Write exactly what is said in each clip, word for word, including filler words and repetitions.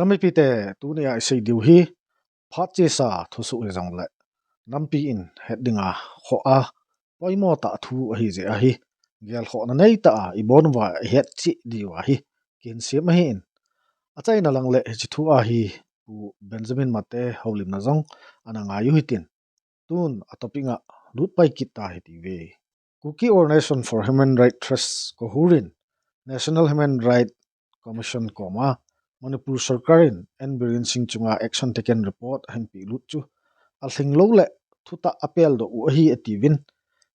Mipite, tunia isei diu hi phat chesa thusoh hijongle nampi in het dinga khoh a poimo tah thu ahi jeh ahi. Gelkhohna neitah a ibon uva ihet cheh diu ahi. Kihin sem ahin, achaina lang le hiche thu ahi Pu Benjamin Mate houlimna jong ana ngai u hitin, tun a topic a lutpai kit ta hitiuve. Kuki Organization for Human Rights Trust, KOHUR in National Human Rights Commission koma Manipur Sarkar in N Biren Singh chunga action taken report ahin pehlut chu alhinglou le thutah apeldoh u ahi atiuvin,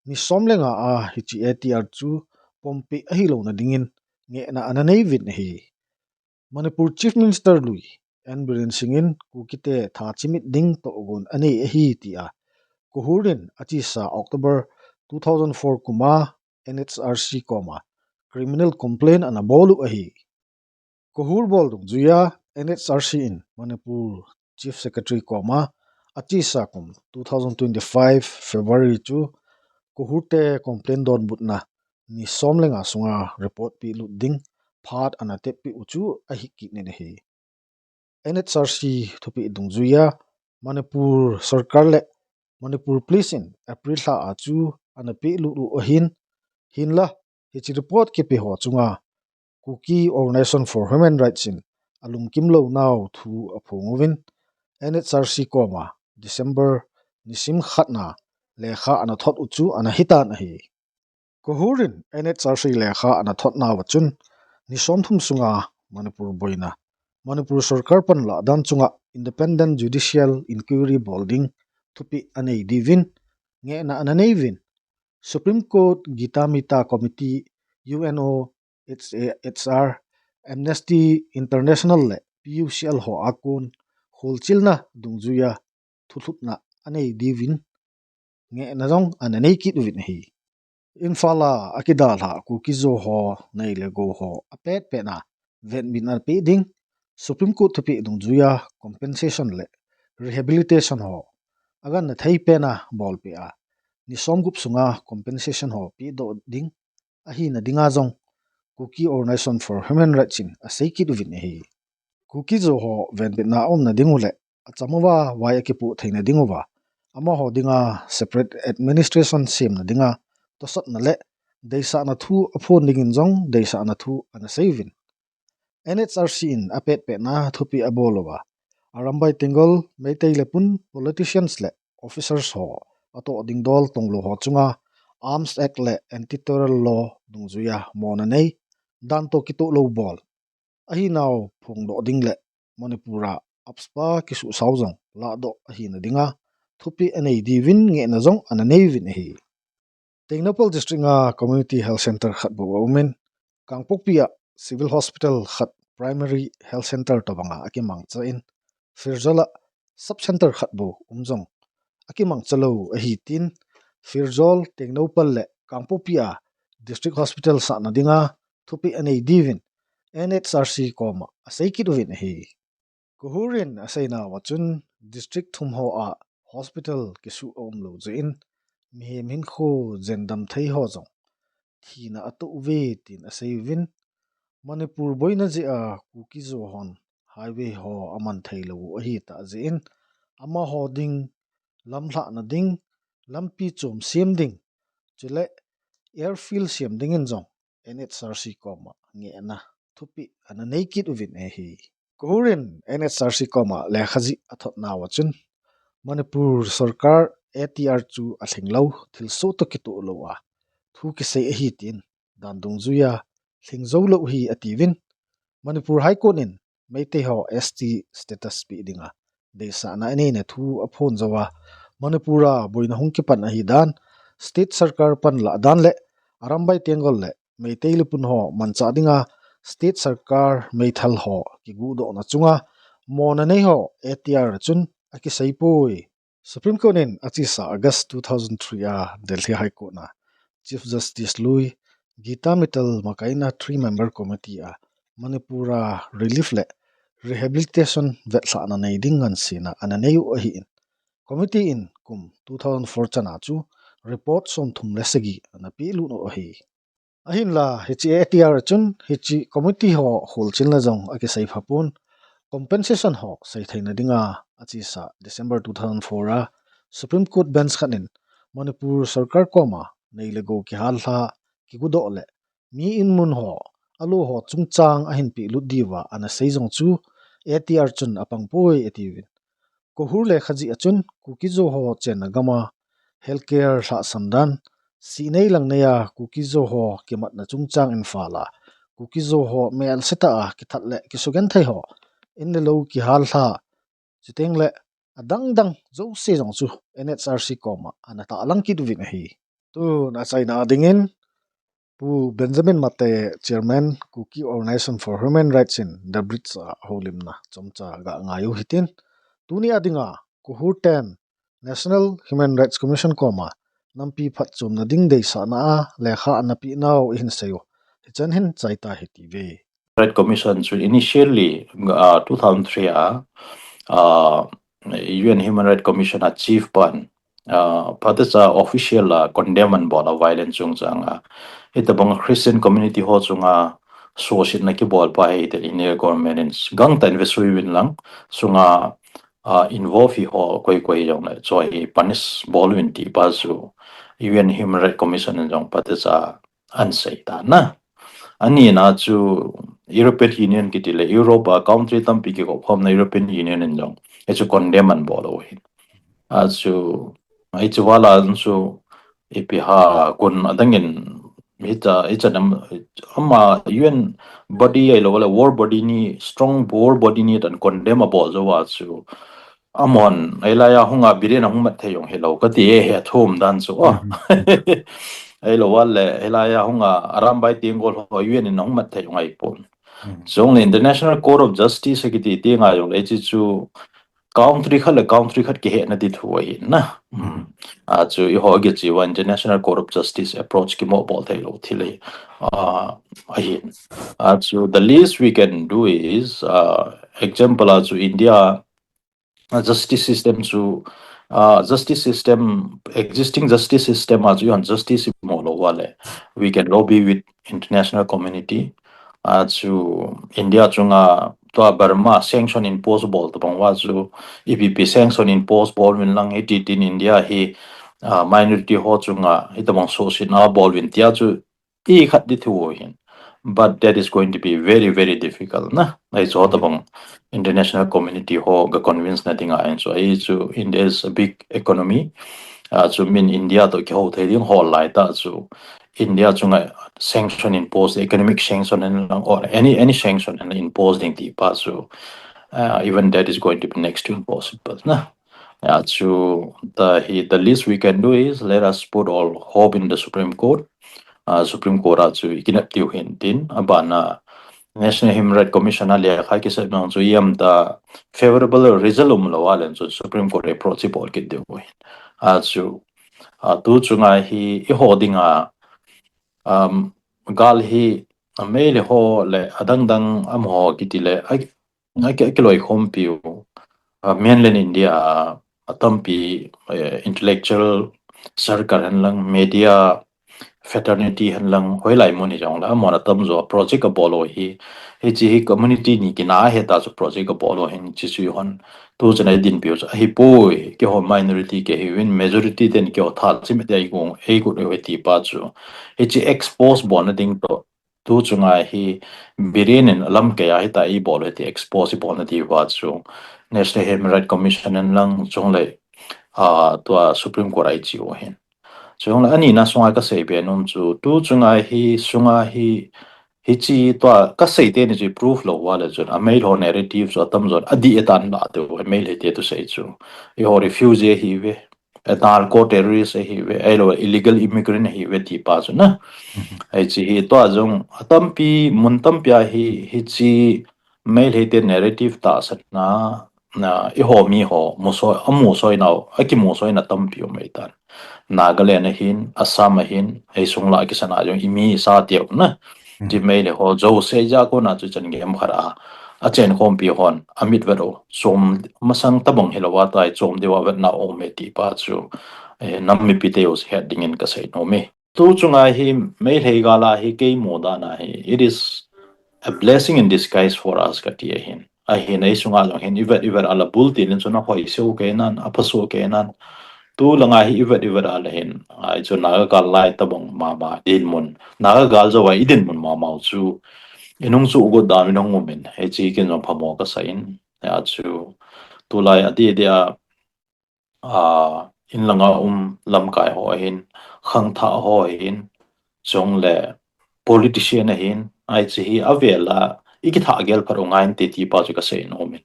ni som le nga a hiche A T R chu pompeh ahilouna dingin ngehna ana neiuvin ahi. Manipur Chief Minister lui N Biren Singh in Kukite tha chimit ding tohgon anei ahi tia KOHUR in achesa October two thousand four kuma N H R C koma criminal complaint ana bol u ahi. KOHUR bol dungjuia N H R C in Manipur Chief Secretary koma achesa kum two thousand twenty-five February chu KOHUR te complaint donbutna ni som le nga sunga report pehlut ding phat ana teppeh u chu ahi kit in ahi. N H R C thupeh dungjuia Manipur Sarkar le Manipur Police in April lha a chu ana pehlut u ahin, hinla hiche report kipe ho chunga Kuki Organization for Human Rights in alungkim lounau thu aphong uvin, N H R C koma December nisim khatna lekha ana thot u chu ana hitan ahi. KOHUR in N H R C lekha ana thotnauva chun, ni somthum sunga Manipur boina, Manipur Sarkar panlah dan chunga independent judicial inquiry bol ding thupeh anei diuvin ngehna ana neiuvin, Supreme Court Gita Mita Committee, U N O H A H R, Amnesty International le P U C L ho a kon kholchilna dungjuia thulhutna anei diuvin ngehna jong ana nei kit uvin ahi. Imphal a akidalhah Kuki-Zo ho nei le gou ho apetpetna venbitna peh ding, Supreme Court thupeh dungjuia compensation le rehabilitation ho agangna theipena bolpeh a, ni somgup sunga compensation ho pehdoh ding ahina dinga jong Kuki Organization for Human Rights in asei kit uvin ahi. Kuki-Zo ho venbitna aumna dingu le acham uva vai akipoh theina dinguva, amaho dinga separate administration semna dinga tosatna le deisahna thu aphon dingin jong deisahna thu ana seiuvin, N H R C in apetpetna thupeh abol uva, Arambai Tenggol, Meitei le Pun politicians le officers ho atoh dingdol tonglou ho chunga Arms Act le Anti-Terror Law dungjuia mona nei, dan toh kitoh lou bol ahinau phongdoh ding le Manipur a AFSPA kisuhsao jong lahdoh ahina dinga thupeh anei diuvin ngehna jong ana neiuvin ahi. Tengnoupal District a Community Health Centre khat bou aumin, Kangpokpi a Civil Hospital khat Primary Health Centre tobanga akimangchan, Pherzawl a Sub Centre khat bou um jong akimangcha lou ahi tin, Pherzawl, Tengnoupal le Kangpokpi a District Hospital sahna dinga thupeh anei diuvin N H R C koma asei kit uvin ahi. KOHUR in aseinauva chun, district thum ho a hospital kisuh aumlou jeh in mihem hinkho jendam thei ho jong thina atoh uve tin aseiuvin, Manipur boina jeh a Kuki-Zo hon highway ho aman theilou u ahitah jeh in, amaho ding lamlhahna ding, lampi chom sem ding, chule airfield sem dingin jong N H R C koma ngehna thupeh ana nei kit uvin ahi. KOHUR in N H R C koma lekha jih athotnauva chun, Manipur Sarkar A T R chu alhinglou, thilsoh toh kitoh lou a thu kisei ahi tin, dan dungjuia lhingjou lou ahi atiuvin, Manipur High Court in Meitei ho S T status peh dinga deisahna aneina thu aphon jouva, Manipur a boina hung kipan ahidan, State Sarkar panlah dan le Arambai Tenggol le Meitei le Pun ho manchah dinga State Sarkar meithal ho kiguhdohna chunga mona nei ho A T R a chun akiseipoi. Supreme Court in achesa August two thousand three a Delhi High Court a Chief Justice lui Geeta Mittal makaina three member committee a Manipur a relief le rehabilitation vetlhahna nei ding ngansena ana nei u ahin, committee in kum two thousand four chana chu report somthum le sagi ana pehlut u ahi. Ahinla hiche A T R a chun hiche committee ho kholchilna jong akisei phapon, compensation ho sei theina dinga achesa December two thousand four a Supreme Court bench khat in Manipur sorkar koma nei le gou kihal lha, kigudoh le mi in mun ho, alo ho chungchang ahin pehlut diuva ana sei jong chu A T R chun apang poi atiuvin. Kohur lekha jih a chun Kuki-Zo ho chenna gam a healthcare lhahsam dan, sihnei langneia Kuki-Zo ho kimatna chungchang in fala, Kuki-Zo ho melse tah a kithat le kisugenthei ho, in le lou kihal lha, chuteng le adang dang jouse jong chu N H R C koma ana tahlang kit uvin ahi. Tun achaina dingin Pu Benjamin Mate, Chairman, Kuki Organization for Human Rights in The Bridge a houlimna chomcha ga ngai u hitin. Tuni a dinga Kohur ten National Human Rights Commission koma nampi phatchomna ding deisahna a lekha ana peh nau ihin sei u. Hichan hin chai ta hite ve. Rights Commission chu initially, uh, two thousand three a, uh, U N Human Rights Commission a chief pan, uh, phatecha official a condemn ana bol a violence chungchang a. Hitobang Christian community ho chunga suhsetna kibol pa hi te India government in gangtah in vesui uvin lang, chunga, uh, involve hi ho koi koi jong le chu hi punish bol uvin ti pa chu U N Human Rights Commission in jong phatecha ana sei tan a. Anina chu European Union kiti le Europe a country tampi kikop khomna European Union in jong hichu condemn ana bol u ahi. Achu, hichu vala chu ipi ham kon adang in hicha, hicha nam, ama U N body ahilou le world body ni, strong world body ni dan condemn abol jou a chu amahon, hilai a hung a Biren ahung mat thei jong hilou kati e, hi athum dan chu, oh. Ahilou le, hilai a hung a Arambai Tenggol ho U N in ahung mat thei jong ahipon. Chule International Court of Justice kiti ti ngai jong le, hichu country khat le country khat kihetna ti thu ahi na. Achu eiho kichi uva International Court of Justice approach kimo bol thei lou thil ahi. Ah, ahi. Achu the least we can do is, uh, example achu India, uh, justice system chu, uh, justice system, existing justice system achu ihin justice mo lou uva le, we can lobby with international community. Achu India chunga tua Burma sanction impose bol tabang uva chu ipi ipi sanction impose bol uvin lang hiti tin India hi, uh, minority ho chunga hitobang suhsetna bol uvin tia chu ikhat di thu ahin. But that is going to be very, very difficult na. Hichu tabang international community ho ga convince na dinga ahin chu, hichu India is a big economy. Achu min India toh kihou thei ding hol lai tah chu India chunga sanction impose, economic sanction hen lang or any, any sanction hen impose ding ti pa chu, uh, even that is going to be next to impossible na. Achu the, hi, the least we can do is let us put all hope in the Supreme Court. Uh, Supreme Court achu ikinep diu ahin tin, abana National Human Rights Commission a lekha kisei nung chu ipi ham tia favorable result umlou a le chu Supreme Court approach ibol kit diu ahin. Achu, uh, tu chunga hi eiho dinga, um, gal hi, uh, Meitei ho le adang dang amaho kiti le, a, a, a kiloikhompiu, uh, mainland India a atampi, eh, intellectual circle hen lang, media fraternity hen lang, hoilai mun hijong le, amahon atamjo project abol u hi, hiche hi community ni kina ahi tah chu project abol u ahin, hiche chu eihon tu chana idinpiu chu ahipoi, keiho minority kahiuvin, majority ten keiho tha chimit a eikou, eikou u ahi ti pa chu, hiche expose bolna ding toh, tu chunga hi Biren in alamkai a hitia eibol u ahi ti expose ibolna diuva chu National Human Rights Commission hen lang chule, ah, tua Supreme Court a iche u ahin. Chule anina sunga kasei be nom chu, tu chunga hi, sunga hi, hiche tua kasei teni chu proof lou uva le chun, a Meitei ho narrative chu atamjon adih e tan la teu, a Meitei te thusei chu. Eiho refugee ahiuve, a narco terrorist ahiuve, ahilou illegal immigrant ahiuve ti pa chu na. Hiche hi tua jong atampi, mun tampi a hi, hiche Meitei te narrative tahsanna, na, eiho mi ho, musoi, amusoinau, akimusoina tampi um ahitan. Nagaland ahin, Assam ahin, eisung lah a kisan a jong imi sa teu na. Ti Meitei ho, jouse ja kona chu chan game khat a, achenkhompi hon, amit vet u, chom masang tabang hilou a tai, chom diuva vetna um e ti pa chu, eh, nam mipi te u het dingin kasei nom e. Tu chunga hi Meitei gal a hi kei mu dan a hi, it is a blessing in disguise for us kati ahin. Ahin ei sunga jong hin ivet ivet a la bul tilin chun ahoi seu kei nan, apha su kei nan. Tu langa hi ivet ivet a la hin, ai chu Naga gal lai tabang mama dinmun. Naga gal jou a i dinmun mama u chu inung chu ugot dan inung umin. Hichi kin jong phamo kasa in. Achu tulai ati dia, a, in langa um lamkai ho ahin, khangthah ho ahin, chule politician ahin, ai chi hi avela, i kithah gel phat u ngai inte ti pa chu kasei nom in.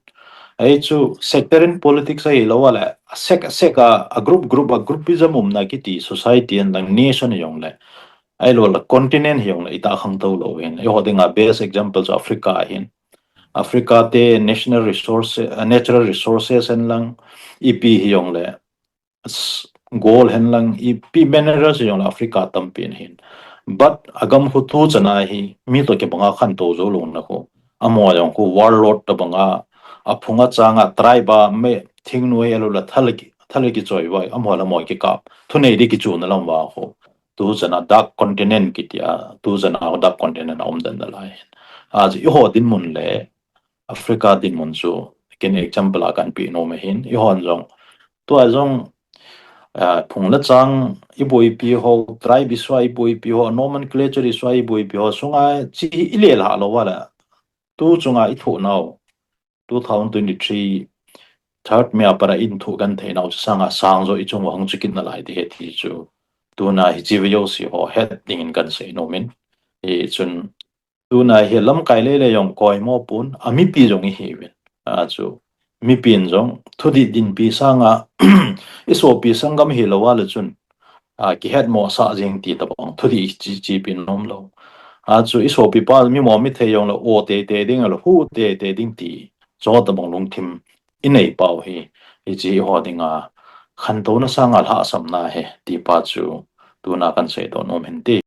Ai chu sectarian politics ahilou a le, a sect, a sect a, a group, group, a groupism umna kiti society in lang nation jongle, ahilou le continent hijongle, ita khangtou lou hin. Eiho dinga best example chu Africa ahin. Africa te national resource, uh, natural resources hen lang, ipi hijongle, gold hen lang, ipi minerals hijongle Africa tampi ahin. But agam khu tu chana hi mi to kibanga khantou jou louna khu, amaho jong khu warlord tabanga, aphunga changa tribe a me thingnu ahilou le thal ki, thal kichoi vai, amaho le amaho kikap, thunei di kichuna lam va khu. Tu chana dark continent kitia, tu chana dark continent a um den nalai. Achu eiho dinmun le Africa dinmun chu ken example a kanpe nom ahin, eihon jong, tua jong, a, phung le chang iboipi ho, tribe issue a iboipi ho, nomenclature issue a iboipi ho sunga chi hi ilelha lou a le, tu chunga ithoh nau, two thousand twenty-three third May a pat a ithoh genthei nau chu sanga sang jo ichung uva hung chu kit nalai ti ahi ti chu, tuna hichi ve jouse ho het dingin kansei nom in. Hichun tuna hi lamkai lele jong koimo pon, a mipi jong ihiuvin. Achu mipin jong thudih dinpi sanga, isopi sanggam hilou a le chun, a, kihetmosah jeng ti tabang thudih chi, chipi nom lou. Achu isopi pa mimo mithei jongle o teitei ding le hu teitei ding ti, chu tabang lungthim inei pau hi, hichi eiho dinga khantouna sanga lhahsamna ahi ti pa chu tuna kansei doh nom hin ti.